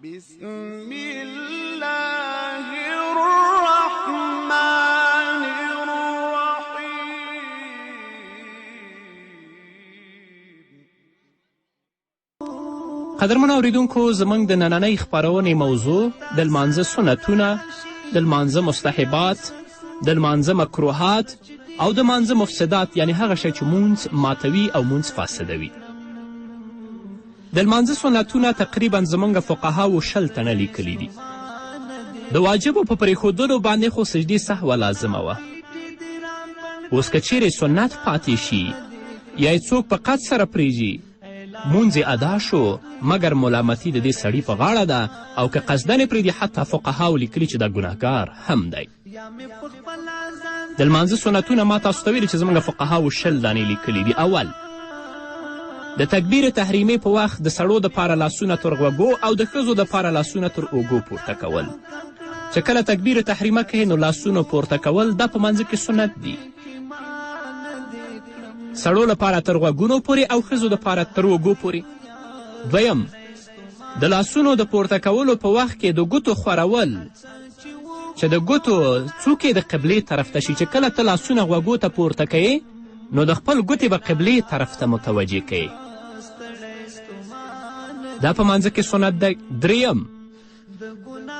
بسم الله الرحمن الرحیم. قدرمنو اوریدونکو، زموږ د نننۍ خپرونې موضوع د لمانځه سنتونه، د لمانځه مستحبات، د لمانځه مکروهات او د لمانځه مفسدات، یعنی هغه شی چې مونځ ماتوي او مونځ فاسدوي. د لمانځه سنتونه تقریبا زموږ فقهاوو 20 تنه لیکلي دي. د واجبو په پرېښودلو باندې خو سجدې سهوه لازمه وه. اوس که چیرې سنت پاتې شي یا یې څوک په قد سره پرېږدي، مونځ یې ادا شو، مګر ملامتي د دې سړي په غاړه ده، او که قصدن یې پرېږدي، حتی فقهاو لیکلي چې دا ګناهګار هم دی. د لمانځه سنتونه ما تاسو ته ویلي چې زموږ فقهاو 20 دانې لیکلي دي. اول، د تکبیر تحریمې په وخت د سړو دپاره لاسونه تر غوږو او د ښځو دپاره لاسونه تر اوږو پورته کول. چې کله تکبیر تحریمه کوې نو لاسونو پورته کول دا په منځ کې سنت دي. سړو لپاره تر غوږونو پورې او ښځو دپاره تر اوږو پورې. دویم، د لاسونو د پورته کولو په وخت کې د ګوتو خورول، چې د ګوتو څوکې د قبلې طرف ته شي. چې کله ته لاسونه غوږو ته پورته کوې نو د خپل ګوتې به قبلې طرف ته متوجه کوې. دا په مانځه کې سنت دی. دریم،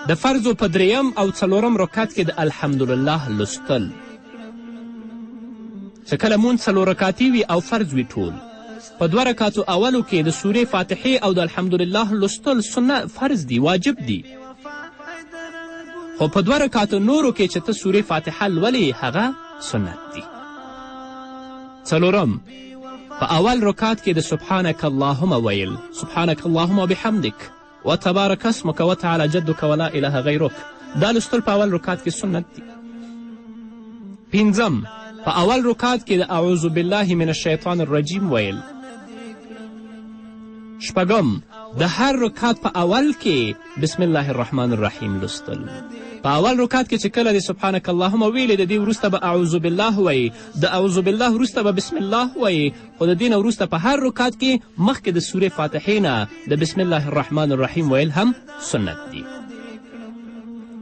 د فرضو په دریم او څلورم رکعت کې د الحمدلله لوستل. چې کله مونځ 4 رکعتي وي او فرض وي ټول، په 2 رکعتو اولو کې د سورې فاتحې او د الحمدلله لوستل سنت فرض دي، واجب دي. خو په 2 رکعتو نورو کې چې ته سورې فاتحه لولې هغه سنت دي. څلورم، په اول رکعت کې د سبحانک اللهم ویل، سبحانک اللهم وبحمدک وتبارک اسمک وتعالی جدک ولا اله غیرک، دا لوستل په اول رکعت کې سنت دي. پنځم، په اول رکعت کې د اعوذ بالله من الشیطان الرجیم ویل. شپږم، د هر رکعت په اول کې بسم الله الرحمن الرحیم لوستل. په اول رکعت کې چې کله د سبحانک اللهم ویلې، د دې وروسته به اعوذ بالله وایي، د اعوذ بالله وروسته به بسم الله وایي، خو د دې نه وروسته په هر رکعت کې مخکې د سورې فاتحې نه د بسم الله الرحمن الرحیم ویل هم سنت دي.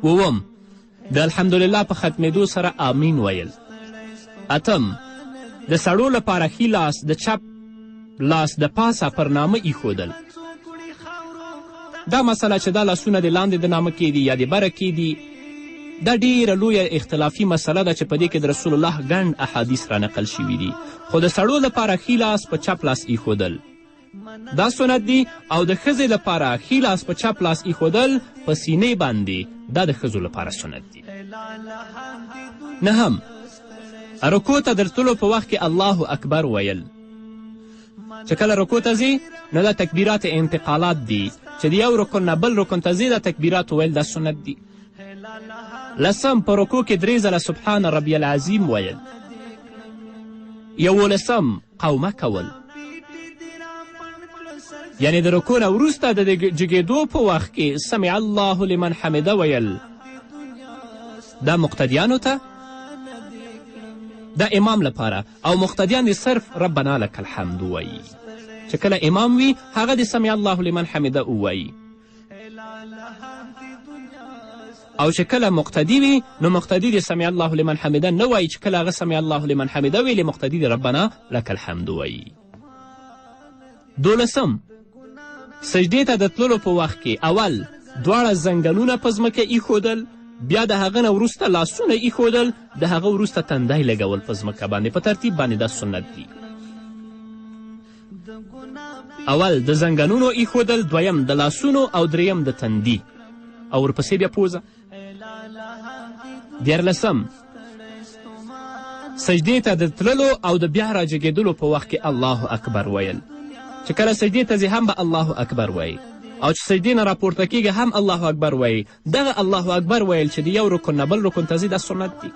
اووم، د الحمدلله په ختمېدو سره آمین ویل. اتم، د سړو لپاره ښي لاس د چپ لاس د پاسه پر نامه ایښودل. دا مسله چې دا لاسونه د لاندې د نامه کیدي یا د بره کیدي، دا ډیره لویه اختلافي مسله ده چې په دې کې د رسول الله ګڼ احادیث را نقل شوي دي. خو د سړو لپاره ښي لاس په چپ لاس ایښودل دا سنت دي، او د ښځې لپاره ښي لاس په چپ لاس ایښودل په سینې باندې دا د ښځو لپاره سنت دي. نهم، رکوع ته د تللو په وخت کې الله اکبر ویل. چې کله رکوع ته ځې نو دا تکبیرات انتقالات دي، چې د یو رکن نه بل رکن ته ځې دا تکبیرات ویل دا سنت دي. لسم، په رکوع کې 3 ځله سبحان ربی العظیم ویل. یولسم، قومه کول، یعنی د رکوع نه وروسته د جګېدو په وخت کې سمع الله لمن حمده ویل. دا مقتدیانو ته، دا امام لپاره، او مقتدیان دې صرف ربنا لک الحمد ووایي. چې کله امام وي هغه دې سمع الله لمن حمده ووایي، او چې کله مقتدي وي نو مقتدي دې سمع الله لمن حمده نه وایي. چې کله هغه سمع الله لمن حمده ویلې، مقتدي دې ربنا لک الحمد ووایي. دولسم، سجدې ته د تللو په وخت کې اول دواړه زنګنونه په ځمکه ایښودل، بیا د هغه نه وروسته لاسونه ایښودل، د هغه وروسته تندی لګول په ځمکه باندې په ترتیب باندې دا سنت دي. اول د زنګنونو ایښودل، دویم د لاسونو، او دریم د تندي، او ورپسې بیا پوزه. دیارلسم، سجدې ته د تللو او د بیا راجګېدلو په وخت کې الله اکبر ویل. چې کله سجدې ته ځې هم به الله اکبر وایي، او چې سجدې نه راپورته کیږي هم الله اکبر وایي. دغه الله اکبر ویل چې د یو رکن نه بل رکن ته ځي دا سنت دي.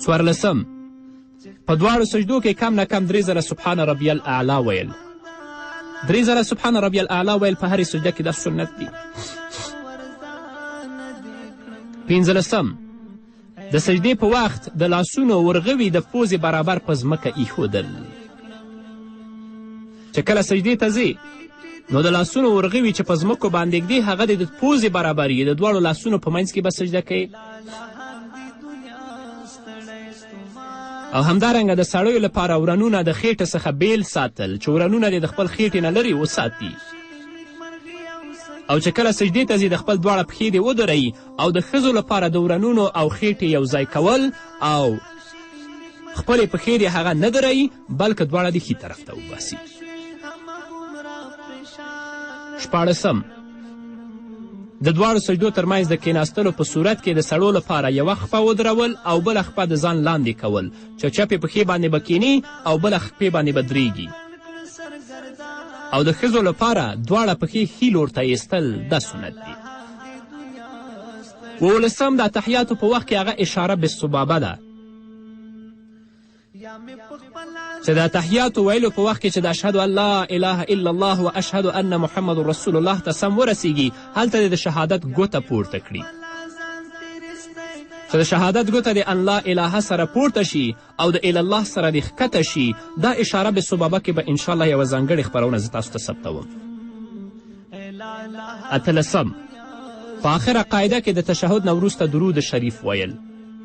څوارلسم، په دواړو سجدو کې کم نه کم 3 ځله سبحان ربی الاعلی ویل. 3 ځله سبحان ربی الاعلی ویل په هرې سجده کې دا سنت دي. پنځلسم، د سجدې په وخت د لاسونو ورغوي د پوزې برابر په ځمکه ایښودل. چې کله سجدې ته ځې نو د لاسونو ورغوي چې په ځمکو باندې ږدې هغه دې د پوزې برابر یي، د دواړو لاسونو په منځ کې به سجده کوي. او همدارنګه د سړیو لپاره ورنونه د خېټې څخه بیل ساتل، چې ورنونه دې د خپل خېټې نه لرې وساتي، او چې کله سجدې ته ځي د خپل دواړه پښې دې ودروي. او د ښځو لپاره د ورنونو او خېټې یو ځای کول او خپلې پښې دې هغه نه دروي، بلکې دواړه دې ښي طرف ته وباسي. شپاړسم، د دواړو سجدو ترمنځ د کیناستلو په صورت کې د سړو لپاره یوه خپه ودرول او بله خپه د ځان لاندې کول، چې چپې پښې باندې به کیني او بله خپې باندې به دریږي. او د ښځو لپاره دواړه پښې ښي لور ته ایستل دا سنت دي. اوولسم، د اتحیاتو په وخت کې هغه اشاره بالصبابه ده، چې د اتحیاتو ویلو په وخت کې چې د اشهد ان لا اله الا الله و اشهد ان محمد رسول الله ته سم ورسیږي، هلته دې د شهادت ګوته پورته کړي، چې د شهادت ګوته دې ان لا اله سره پورته شي او د الله سره دې ښکته شي. دا اشاره بالصبابه کې به انشاءالله یوه ځانګړې خپرونه زه تاسو ته ثبتوم. اتلسم، په آخره قاعده کې د تشهد نه وروسته درود شریف ویل،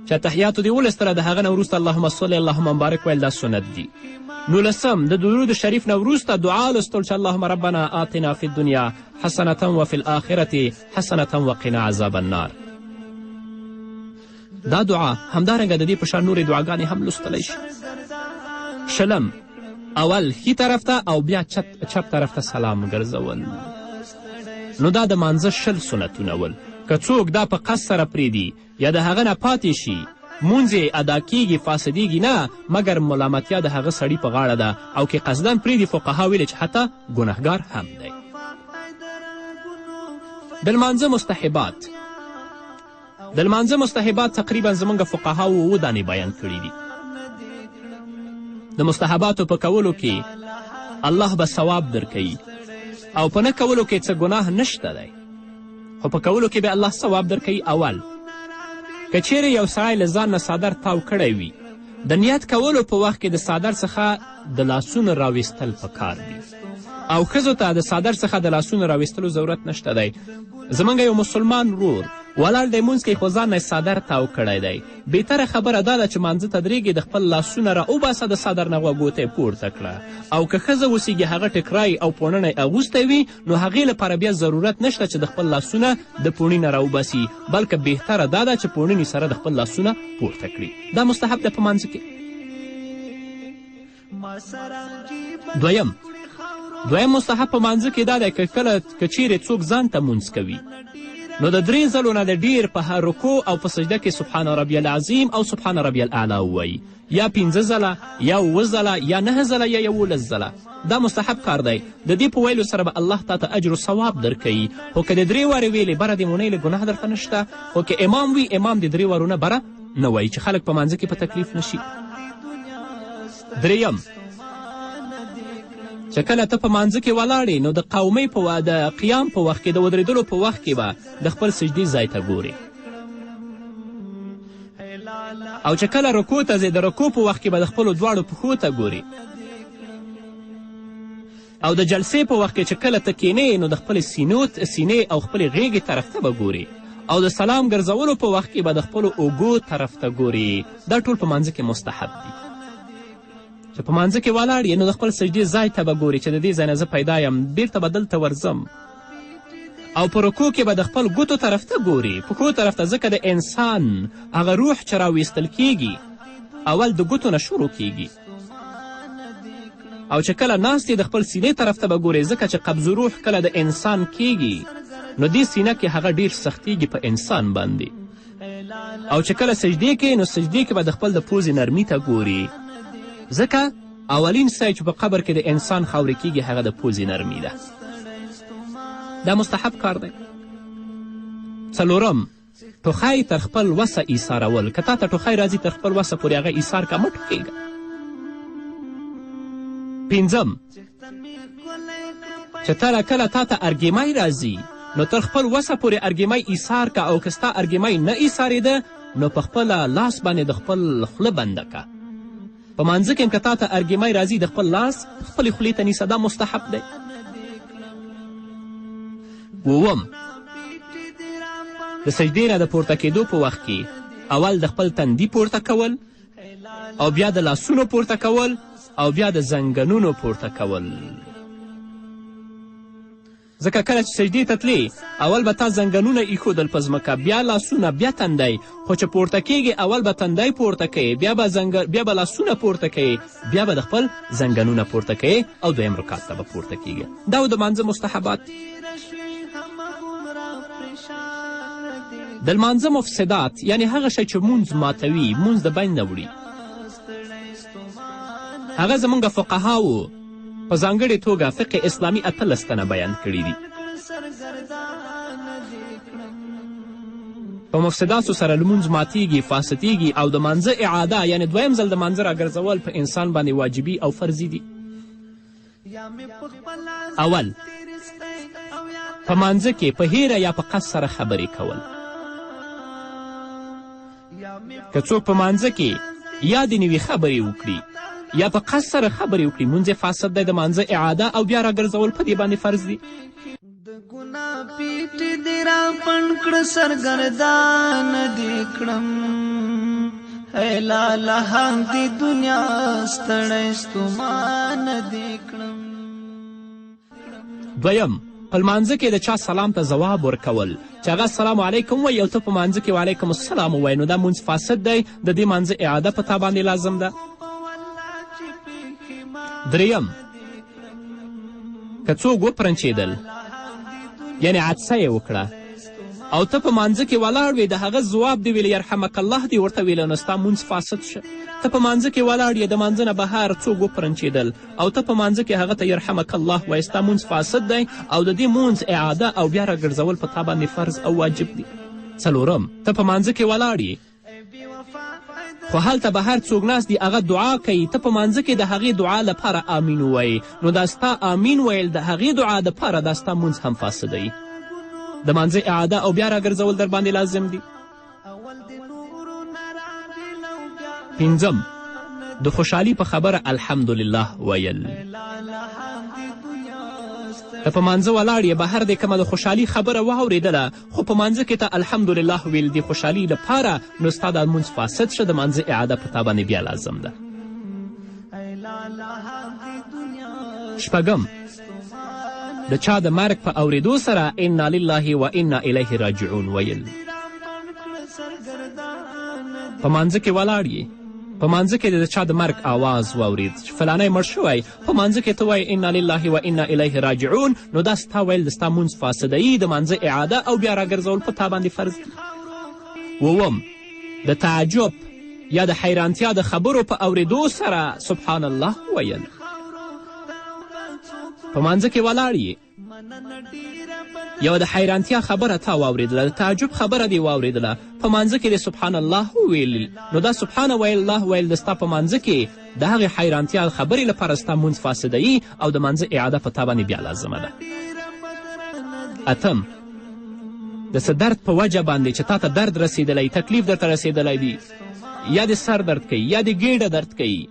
چې اتحیاتو دې ولوستله د هغه نه وروسته اللهم صل اللهم مبارک ویل دا سنت دي. نولسم، د درود شریف نه وروسته دعا لوستل چې اللهم ربنا آتنا فی الدنیا حسنة وفي الآخرة حسنة وقنا عذاب النار. دا دعا همدارنګه د دې په شان نورې دعاګانې هم لوستلی شي. شلم، اول ښي طرف ته او بیا چپ طرف ته سلام ګرځول. نو دا د مانځه 20 سنتونه ول. که څوک دا په قصد سره پرېږدي یا د هغه نه پاتې شي، مونځ یې ادا کیږي فاسدیږي نه، مګر ملامتیا د هغه سړي په غاړه ده، او که قصدا پرېږدي فقها ویلي چې حتی ګناهګار هم دی. د لمانځه مستحبات. د لمانځه مستحبات تقریبا زموږ فقهاو اووه دانې بیان کړي دي. د مستحباتو په کولو کې الله به ثواب درکوي او په نه کولو کې څه ګناه نشته دی، خو په کولو کې به الله ثواب درکوي. اول، که چیرې یو سړی له ځان نه څادر تاو کړی وي، د نیت کولو په وخت کې د څادر څخه د لاسونو راویستل پکار دي، او ښځو ته د څادر څخه د لاسونو راویستلو ضرورت نشته دی. زموږ یو مسلمان ورور ولاړ دی مونځ کوي، خو ځان نه یې څادر تاو کړی دی. بهتره خبره دا ده چې مانځه ته درېږې، د خپل لاسونه را وباسه، د څادر نه غوږو ته یې پورته کړه. او که ښځه اوسیږي هغه ټکری او پوڼنی اغوستی وي، نو هغې لپاره بیا ضرورت نشته چې د خپل لاسونه د پوڼي نه راوباسي، بلکه بهتره دا ده چې پوڼني سره د خپل لاسونه پورته کړي. دا مستحب ده په مانځه کې. دویم مستحب په مانځه کې دا دی که کله که چیرې څوک ځان ته مونځ کوي، نو د 3 ځلو نه د ډیر په هر رکوع او په سجده کې سبحان ربی العظیم او سبحان ربی الاعلی ووایي، یا 5 ځله یا 7 ځله یا 9 ځله یا 11 ځله. دا مستحب کار دی. د دې په ویلو سره به الله تا ته اجر و ثواب درکوي. خو که د 3 وارې ویلې بره دې مونۍ له ګناه درته نشته، خو که امام وي امام د 3 وارو نه بره نه وایي چې خلک په مانځه کې په تکلیف نشي. دریم، چې کله ته په مانځه کې ولاړې، نو د قومۍ په د قیام په وخت کې د ودرېدلو په وخت کې به د خپل سجدې ځای ته ګورې، او چې کله رکوع ته ځې د رکوع په وخت کې به د خپلو دواړو پښو ته ګورې، او د جلسې په وخت کې چې کله ته کینې نو د خپلې سینې او خپلې غېږې طرف ته به ګورې، او د سلام ګرځولو په وخت کې به د خپلو اوږو طرف ته ګورې. دا ټول په مانځه کې مستحب دي. چې په مانځه کې ولاړ یې نو د خپل سجدې ځای ته به ګورې چې د دې ځای نه زه پیدا یم، بیرته به دلته ورځم. او په رکوع کې به د خپل ګوتو طرف ته ګوري، پښو طرف ته، ځکه د انسان هغه روح چې راویستل کیږي اول د ګوتو نه شروع کیږي. او چې کله ناست یې د خپل سینې طرف ته به ګورې، ځکه چې قبض روح کله د انسان کیږي نو دې سینه کې هغه ډیر سختیږي په انسان باندې. او چې کله سجدې کوې نو سجدې کې به د خپل د پوزې نرمي ته ګوري، ځکه اولین څه چې په قبر کې د انسان خاورې کیږي هغه د پوزې نرمي ده. دا مستحب کار دی. څلورم، ټوخی تر خپل وسه ایسارول. که تا ته ټوخی راځي تر خپل وسه پورې هغه ایسار که، مه ټوخېږه. پنځم، چې تله کله تا ته ارګیمی راځي نو تر خپل وسه پورې ارګیمی ایسار که، او که ستا ارګیمی نه ایسارېده نو په خپله لاس باندې د خپل خوله بنده که. په مانځه کې هم که تا ته ارګیمی راځي د خپل لاس خپلې خولې ته نیسه، دا مستحب دی. اووم، د سجدې نه د پورته کیدو په وخت کې اول د خپل تندي پورته کول او بیا د لاسونو پورته کول او بیا د زنګنونو پورته کول. ځکه کله چې سجدې ته تلې، اول به تا زنګنونه ایښودل په ځمکه، بیا لاسونه، بیا تندی. خو چې پورته کیږې، اول به تندی پورته کوې، بیا به لاسونه پورته کوې، بیا به د خپل زنګنونه پورته کوې او دویم رکعت ته به پورته کیږې. دا و د لمانځه مستحبات. د لمانځه مفسدات، یعنې هغه شی چې مونځ ماتوي، مونځ د بین نه وړي، هغه زموږ فقهاوو په ځانګړې توګه فقه اسلامي 18 تنه بیان کړي دي. په مفسداتو سره لمونځ ماتیږي، فاسدیږي او د مانځه اعاده، یعنې دویم ځل د مانځه راګرځول په انسان باندې واجبي او فرضي دي. اول، په مانځه کې په هیره یا په قصد سره خبرې کول. که څوک په مانځه کې یا د نوي خبرې وکړي یا په قصد سره خبرې وکړي، مونځ یې فاسد دی، د مانځه اعاده او بیا راګرځول په دې باندې فرض دي. د ګناه پیټی دې را پنډ کړه، سرګردان دې کړم. ای لاله دې دنیا ستړی ستومان دې کړم. دویم، په لمانځه کې د چا سلام ته ځواب ورکول، چې هغه السلام علیکم وایي او ته په مانځه کې وعلیکم السلام ووایې، نو دا مونځ فاسد دی، د دې مانځه اعاده په تا باندې لازم ده. دریم، که څوک وپرنچېدل، یعنې عدسه یې وکړه او ته په مانځه کې ولاړ وې، د هغه ځواب دې ویلی یرحمک الله دې ورته ویلی، نو ستا مونځ فاسد شه. ته په مانځه کې ولاړ یې، د مانځه نه بهر څوک وپرنچېدل او ته په مانځه کې هغه ته یرحمک الله وایې، ستا مونځ فاسد دی او د دې مونځ اعاده او بیا راګرځول په تا باندې فرض او واجب دي. څلورم، ته په مانځه کې ولاړ یې خو هلته بهر څوک ناست دي، هغه دعا کوي، ته په مانځه کې د هغې دعا لپاره آمین ووایې، نو دا ستا آمین ویل د هغې دعا دپاره دا ستا مونځ هم فاسدوي. د مانځه اعاده او بیا راګرځول در باندې لازم دي. پنځم، د خوشحالي په خبره الحمدلله ویل. ته په مانځه ولاړ یې، بهر دې کومه د خوشحالي خبره واورېدله، خو په مانځه کې ته الحمدلله ویل دي خوشحالي لپاره، نو ستا دا لمونځ فاسد شه، د مانځه اعاده په تا باندې بیا لازم ده. شپږم، د چا د مرګ په اورېدو سره انا لله و انا الیه راجعون ویل. په مانځه کې ولاړ یې، په مانځه کې د چا د مرګ آواز واورېد چې فلانی مړ شوی، په مانځه کې ته وایې انا لله و انا الیه راجعون، نو دا ستا ویل د ستا مونځ فاسدوي، د مانځه اعاده او بیا راګرځول په تا باندې فرض دي. اووم، د تعجب یا د حیرانتیا د خبرو په اورېدو سره سبحان الله ویل. په مانځه کې ولاړ یې، یوه د حیرانتیا خبره تا واورېدله، د تعجب خبره دې واورېدله، په مانځه کې دې سبحان الله وویل، نو دا سبحان ویل الله ویل د ستا په مانځه کې د هغې حیرانتیا خبرې لپاره ستا مونځ فاسدوي او د مانځه اعاده په تا باندې بیا لازمه ده. اتم، د څه درد په وجه باندې چې تا ته درد رسېدلی، تکلیف درته رسېدلی وي، یا دې سر درد کوي یا دې ګېډه درد کوي،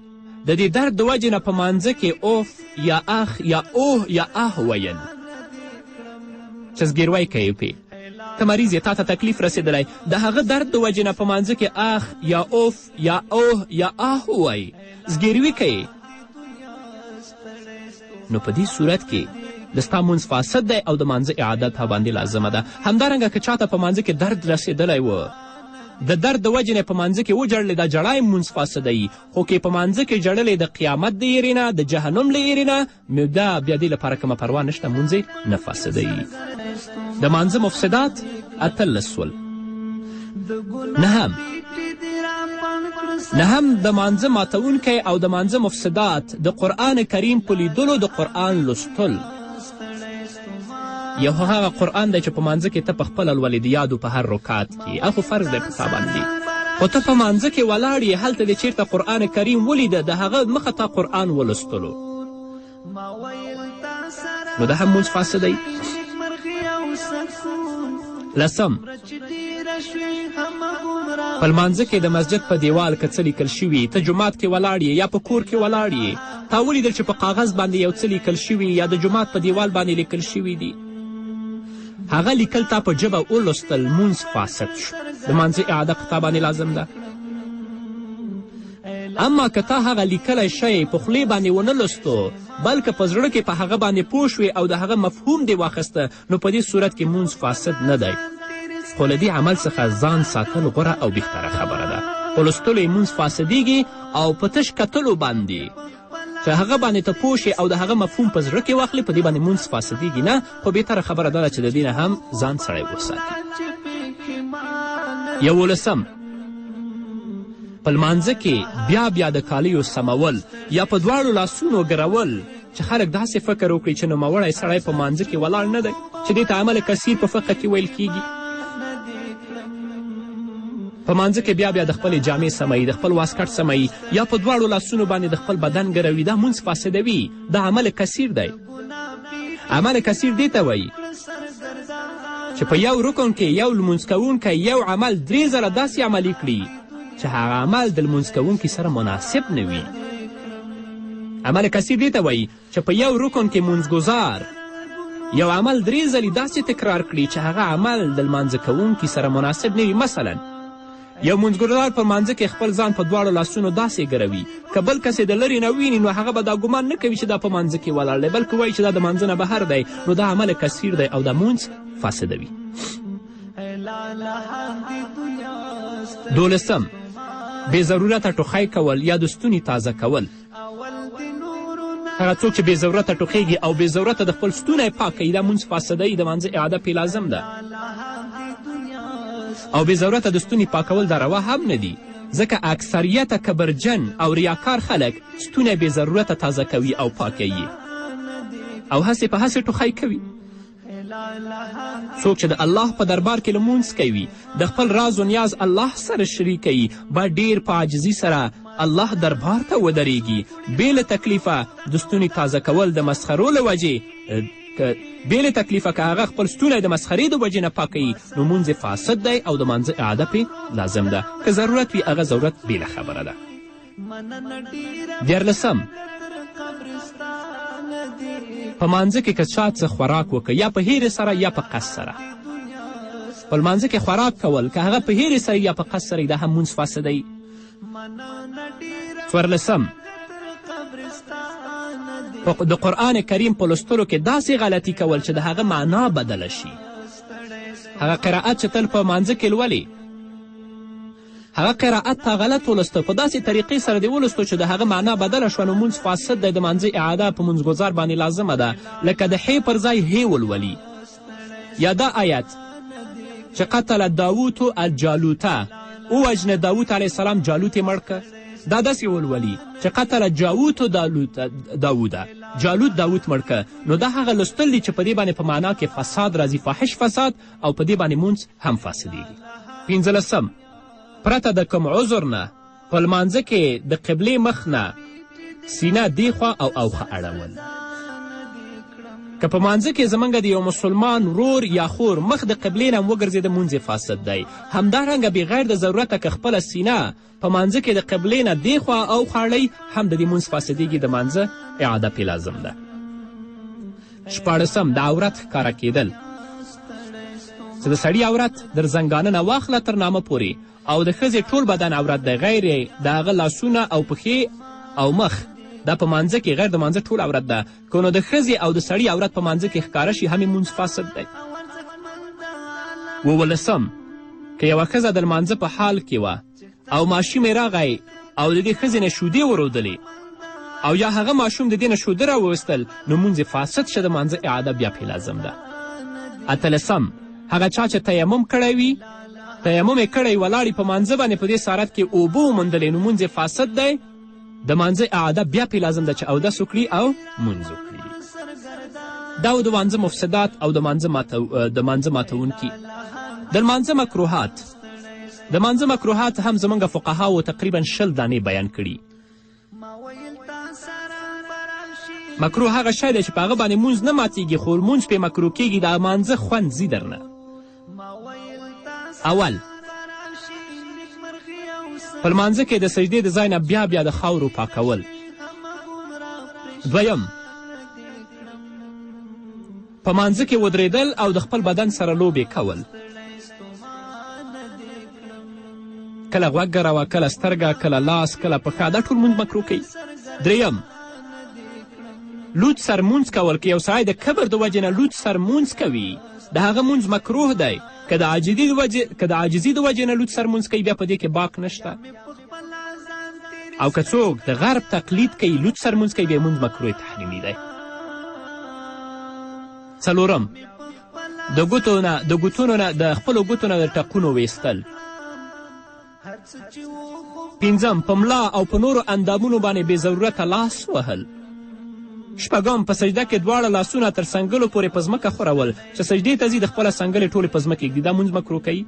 د دې درد د وجې نه په مانځه کې اوف یا اخ یا اوه یا اه ویل، چې زګیروی کوې پې، ته مریض یې، تا ته تکلیف رسېدلی، د هغه درد د وجې نه په مانځه کې اخ یا اوف یا اوه یا اه ووایي، زګیروي کوې، نو په دې صورت کې د ستا مونځ فاسد دی او د مانځه اعاده تا باندې لازمه ده. همدارنګه که چا ته په مانځه کې درد رسېدلی و، د درد د وجې نه په مانځه کې وژړلې، دا ژړا یې مونځ فاسدوي، خو که په مانځه کې ژړلې د قیامت د یرې نه، د جهنم له یرې نه، نو دا بیا دې لپاره کومه پروا نشته، مونځ یې نه فاسدوي. د مانځه مفسدات 18 سول. نهم د مانځه ماتوونکی او د مانځه مفسدات د قرآن کریم په لیدلو د قرآن لوستل. یو هغه قرآن دی چې په مانځه کې ته په خپله لولې د یادو په هر رکعت کې، هغه خو فرض دی په تا باندې، خو ته په مانځه کې ولاړ یې، هلته دې چېرته قرآن کریم ولیده، د هغه مخه تا قرآن ولوستلو، نو دا هم مونځ فاسدوي. لسم، په لمانځه کې د مسجد په دیوال که څه لیکل شوي، ته جومات کې ولاړ یې یا په کور کې ولاړ یې، تا ولیدل چې په کاغذ باندې یو څه لیکل شوي یا د جومات په دیوال باندې لیکل شوي دي، هغه لیکل تا په ژبه ولوستل، لمونځ فاسد شو، د لمانځه اعاده په تا باندې لازم ده. اما که تا هغه لیکلی شی په خولې باندې ونه لوستو، بلکه په زړه کې په هغه باندې پوه شوې او د هغه مفهوم دې واخیسته، نو په دې صورت کې مونځ فاسد نه دی. خو له دې عمل څخه ځان ساتل غوره او بهتره خبره ده. په لوستلو یې مونځ فاسدیږي او په تش کتلو باندې چې هغه باندې ته پوه شې او د هغه مفهوم په زړه کې واخلې، په دې باندې مونځ فاسدیږي نه، خو بهتره خبره دا ده چې د دې نه هم ځان سړی وساتي. یولسم، په لمانځه کې بیا بیا د کالیو سمول یا په دواړو لاسونو ګرول، چې خلک داسې فکر وکړي چې نوموړی سړی په مانځه کې ولاړ نه دی، چې دې ته عمل کثیر په فقه کې ویل کیږي. په مانځه کې بیا بیا د خپلې جامې سموي، د خپل واسکټ سموي، یا په دواړو لاسونو باندې د خپل بدن ګروي، دا مونځ فاسدوي، دا عمل کثیر دی. عمل کثیر دې ته وایي چې په یو رکن کې یو لمونځ کوونکی یو عمل درې ځله داسې عملي کړي چې هغه عمل د لمونځ کوونکي سره مناسب نه وي. عمل کثیر دې ته وایي چې په یو رکن کې مونځګزار یو عمل درې ځلې داسې تکرار کړي چې هغه عمل د لمانځه کوونکي سره مناسب نه وي. مثلا یو مونځګزار په لمانځه کې خپل ځان په دواړو لاسونو داسې ګروي، که بل کس یې د لرې نه ویني نو هغه به دا ګمان نه کوي چې دا په مانځه کې ولاړ دی، بلکې وایي چې دا د مانځه نه بهر دی، نو دا عمل کثیر دی او دا مونځ فاسدوي. دولسم، بې ضرورته ټوخی کول یا د ستوني تازه کول. هغه څوک چې بې ضرورته ټوخیږي او بې ضرورته د خپل ستونی پاک کوي، دا مونځ فاسدوي، د مانځه اعاده پې لازم ده. او بې ضرورته د ستوني پاکول دا روا هم نه دي، ځکه اکثریته کبرجن او ریاکار خلک ستونی بې ضرورته تازه کوي او پاکوي او هسې په هسې ټوخی کوي. څوک چې د الله په دربار کې لمونځ کوي، د خپل راز و نیاز الله سره شریکوي، باید ډیر په عاجزي سره الله دربار ته ودرېږي، بې له تکلیفه د ستوني تازه کول د مسخرو له وجې، بې له تکلیفه که هغه خپل ستونی د مسخرې د وجې نه پاکوي، نو مونځ یې فاسد دی او د مانځه اعاده پې لازم ده. که ضرورت وي هغه ضرورت بېله خبره ده. دیارلسم، په مانځه کې که چا څه خوراک وکړ، یا په هیرې سره یا په قصد سره، په لمانځه کې خوراک کول که هغه په هیرې سره یا په قصد سره، دا هم مونځ فاسدوي. څوارلسم، د قرآن کریم په لوستلو کې داسې غلطي کول چې د هغه معنا بدله شي. هغه قرائت چې تل په مانځه کې لولې، هغه قرائت تا غلط ولوسته، په داسې طریقې سره دې ولوستو چې د هغه معنا بدله شوه، نو مونځ فاسد دی، د مانځه اعاده په مونځ ګزار باندې لازمه ده. لکه د حې پر ځای هې ولولي، یا دا آیت چې قتل داوود الجالوته، ووژنه داوود علیه السلام جالوت یې مړ که، دا داسې ولولي چې قتل جاووت داووده، جالوت داوود مړ که، نو دا هغه لوستل دي چې په دې باندې په معنا کې فساد راځي، فاحش فساد، او په دې باندې مونځ هم فاسدیږي. پنځلسم، پرته د کوم عذر نه په لمانځه کې د قبلې مخ نه سینه دیخوا او اوخه اړول. که په مانځه کې زموږ د یو مسلمان ورور یا خور مخ د قبلې نه هم وګرځېده، مونځ یې فاسد دی. همدارنګه بغیر د ضرورته که خپله سینه په مانځه کې د قبلې نه دیخوا او اړوي، هم د دې مونځ فاسدیږي، د مانځه اعاده پې لازم ده. شپاړسم، د عورت ښکاره کېدل، چې د سړي عورت در زنګانه نه واخله تر نامه پورې، او د ښځې ټول بدن عورت دی، غیر یې د هغه لاسونه او پښې او مخ، دا په مانځه کې غیر د مانځه ټول عورت ده. که نو د ښځې او د سړي عورت په مانځه کې ښکاره شي، هم یې مونځ فاسد دی. اوولسم، که یوه ښځه د لمانځه په حال کې وه او ماشوم یې راغی او د دې ښځې نه شودې ورودلې، او یا هغه ماشوم د دې نه شوده راوویستل، نو مونځ یې فاسد شه، د مانځه اعاده بیا پرې لازم ده. اتلسم، هغه چا چې تیمم کړی وي، تیمم یې کړی ولاړي په مانځه باندې په دې سارت کې اوبه وموندلې، نو مونځ یې فاسد دی، د مانځه اعاده بیا پرې لازم ده چې اودس وکړي او مونځ وکړي. دا و د مانځه مفسدات او د مانځه ماتوونکي. د لمانځه مکروهات، د مانځه مکروهات هم زموږ فقهاوو تقریبا 20 دانې بیان کړي. مکروه هغه شی دی چې په هغه باندې مونځ نه ماتیږي، خو لمونځ پرې مکروه کیږي، د مانځه خوند ځي درنه. اول، په لمانځه کې د سجدې د ځای نه بیا بیا د خاورو پاکول. دویم، په په مانځه کې ودرېدل او د خپل بدن سره لوبې کول، کله غوږ ګروه، کله سترګه، کله لاس، کله پښه، دا ټول مونځ مکروه کوي. دریم، لوڅ سر مونځ کول. که یو سړی د کبر د وجې نه لوڅ سر مونځ کوي، د هغه مونځ مکروه دی. که د عاجزي د وجې نه لوڅ سر مونځ کوي، بیا په دې کې باک نشته. او که څوک د غرب تقلید کوي، لوڅ سر مونځ کوي، بیا مونځ مکروه تحریمي دی. څلورم، د خپلو ګوتو نه د ټقونو ویستل. پنځم، په ملا او په نورو اندامونو باندې بې ضرورته لاس وهل. شپږم، په سجده کې دواړه لاسونه تر څنګلو پورې په ځمکه خورول، چې سجدې ته ځي د خپله څنګلې ټولې په ځمکه ږدي، دا مونځ مکروه کوي.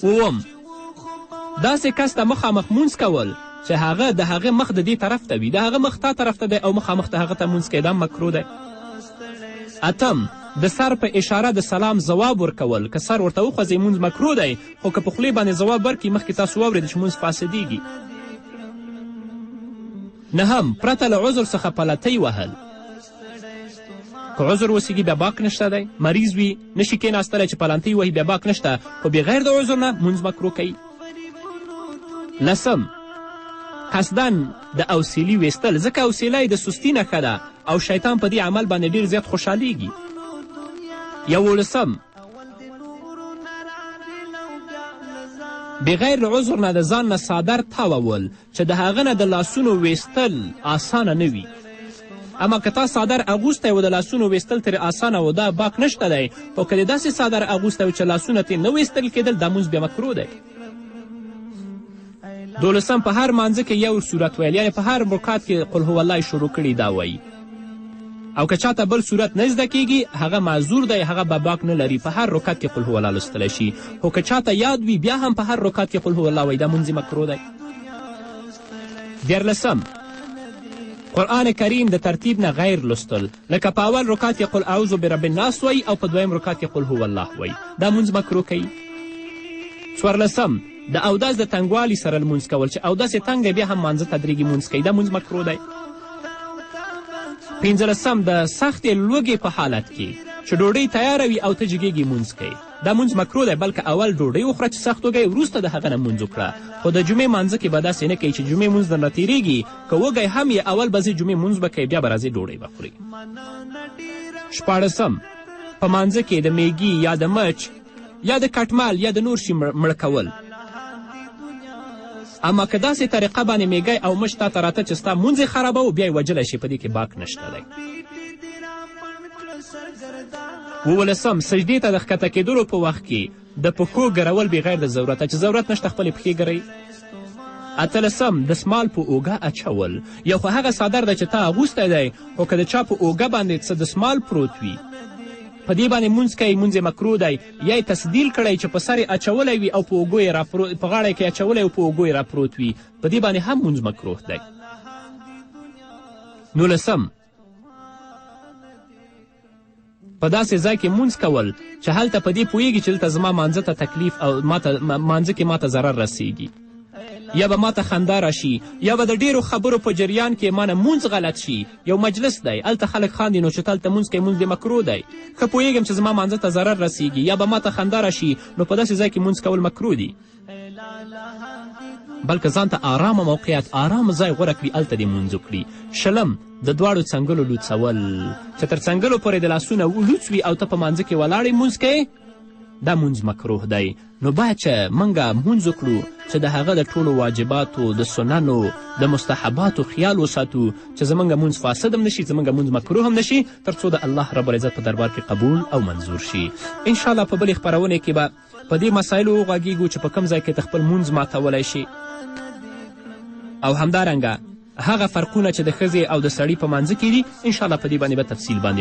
اووم، داسې کس ته مخامخ مونځ کول چې هغه د هغه مخ د دې طرف ته وي، د هغه مخ تا طرف ته دی او مخامخ ته هغه ته مونځ کوي، دا مکروه دی. اتم، د سر په اشاره د سلام ځواب ورکول، که سر ورته وخوځوي مونځ مکروه دی، خو که په خولې باندې ځواب ورکړي، مخکې تاسو واورېدل چې مونځ فاسدیږي. نهم، پرته له عذر څخه پلتۍ وهل، که عذر وسیږي بیا باک نشته دی، مریض وي نشي کیناستلی چې پلنتۍ وهي بیا باک نشته، خو بغیر د عذر نه مونځ مکروه کوي. لسم، قصدا د اوسیلي ویستل، ځکه اوسیله یې د سستی نښه ده او شیطان په دې عمل باندې ډیر زیات خوشحالیږي. یولسم، بغیر له عذر نه د ځان نه څادر تاوول، چې د هغه نه د لاسونو ویستل اسانه نه وي. اما که تا څادر اغوستی و د لاسونو ویستل ترې اسانه و، دا باک نشته دی، خو که دې داسې څادر اغوستی و چې لاسونه ترې نه ویستل کېدل، دا مونځ بیا مکروه دی. دولسم، په هر مانځه کې یو سورت ویل، یعنې په هر رکعت کې قل هو الله شروع کړي دا وایي. او که چاته بل سورت نه زده کیږي هغه معذور دی، هغه به باک نه لري، په هر رکعت کې قل هو الله لوستلی شي. خو که چاته یاد وي بیا هم په هر رکعت کې قل هو الله وایي، دا مونځ مکروه دی. دیارلسم، قرآن کریم د ترتیب نه غیر لوستل، لکه په اول رکعت کې قل اعوذ برب الناس وایي او په دویم رکعت کې قل هو الله وایي، دا مونځ مکروه کوي. څوارلسم، د اودس د تنګوالي سره لمونځ کول، چې اودس یې تنګ دی بیا هم مانځه ته درېږي مونځ کوي، دا مونځ مکروه دی. پنځلسم، د سختې لوږې په حالت کې چې ډوډۍ تیاره وي او ته جګېږي مونځ کوي، دا مونځ مکروه دی، بلکې اول ډوډۍ وخوره چې سخت وږی، وروسته د هغه نه مونځ وکړه. خو د جمعې مانځه کې به داسې نه کوي چې جمعې مونځ درنه تېرېږي، که وږی هم یې اول به ځې جمعې مونځ به کوې، بیا به راځې ډوډۍ به خوري. شپاړسم، په مانځه کې د میږي یا د مچ یا د کټمال یا د نور شي مړه کول. اما که داسې طریقه باندې میږی او مچ تا ته راته چې ستا مونځ یې خرابوو، بیا یې وژلی شي، په دې کې باک نشته دی. اوولسم، سجدې ته د ښکته کېدلو په وخت کې د پښو ګرول بغیر د ضرورته، چې ضرورت نشته خپلې پښې ګروي. اتلسم، دسمال په اوږه اچول، یو خو هغه څادر دی چې تا اغوستی دی، خو که د چا په اوږه باندې څه دسمال پروت وي، په دې باندې مونځ کوي، مونځ یې مکروه دی، یا یې تسدیل کړی چې په سر یې اچولی وي او په اوږو یې په غاړه کې اچولی او په اوږو یې راپروت وي، په دې باندې هم مونځ مکروه دی. نولسم، په داسې ځای کې مونځ کول چې هلته په دې پوهیږي چې دلته زما مانځه ته تکلیف او مانځه کې ماته ضرر رسیږي، یا به ماته خندا راشي، یا به د ډیرو خبرو په جریان کې مانه مونځ غلط شي. یو مجلس دی، هلته خلک خاندي، نو چې ته هلته مونځ کوې مونځ دې مکروه دی. ښه پوهیږم چې زما مانځه ته ضرر رسیږي، یا به ماته خندا راشي، نو په داسې ځای کې مونځ کول مکروه دي. بلکې ځان ته آرامه موقعیت، آرام ځای غوره کړي، هلته دې مونځ وکړي. شلم، د دواړو څنګلو لوڅول، چې تر څنګلو پورې د لاسونه لوڅ وي او ته په مانځه کې ولاړې مونځ کوې، دا مونځ مکروه دی. نو باید چې موږ مونځ وکړو چې د هغه د ټولو واجباتو، د سننو، د مستحباتو خیال وساتو، چې زموږ مونځ فاسد هم نشي، زموږ مونځ مکروه هم نشي، تر څو د الله رب العزت په دربار کې قبول او منظور شي. انشاءالله په بلې خپرونې کې به په دې مسایلو وغږیږو چې په کوم ځای کې ته خپل مونځ ماتولی شي، او همدارنګه هغه فرقونه چې د ښځې او د سړي په مانځه کې دي، انشاءالله په دې باندې به تفصیل باندې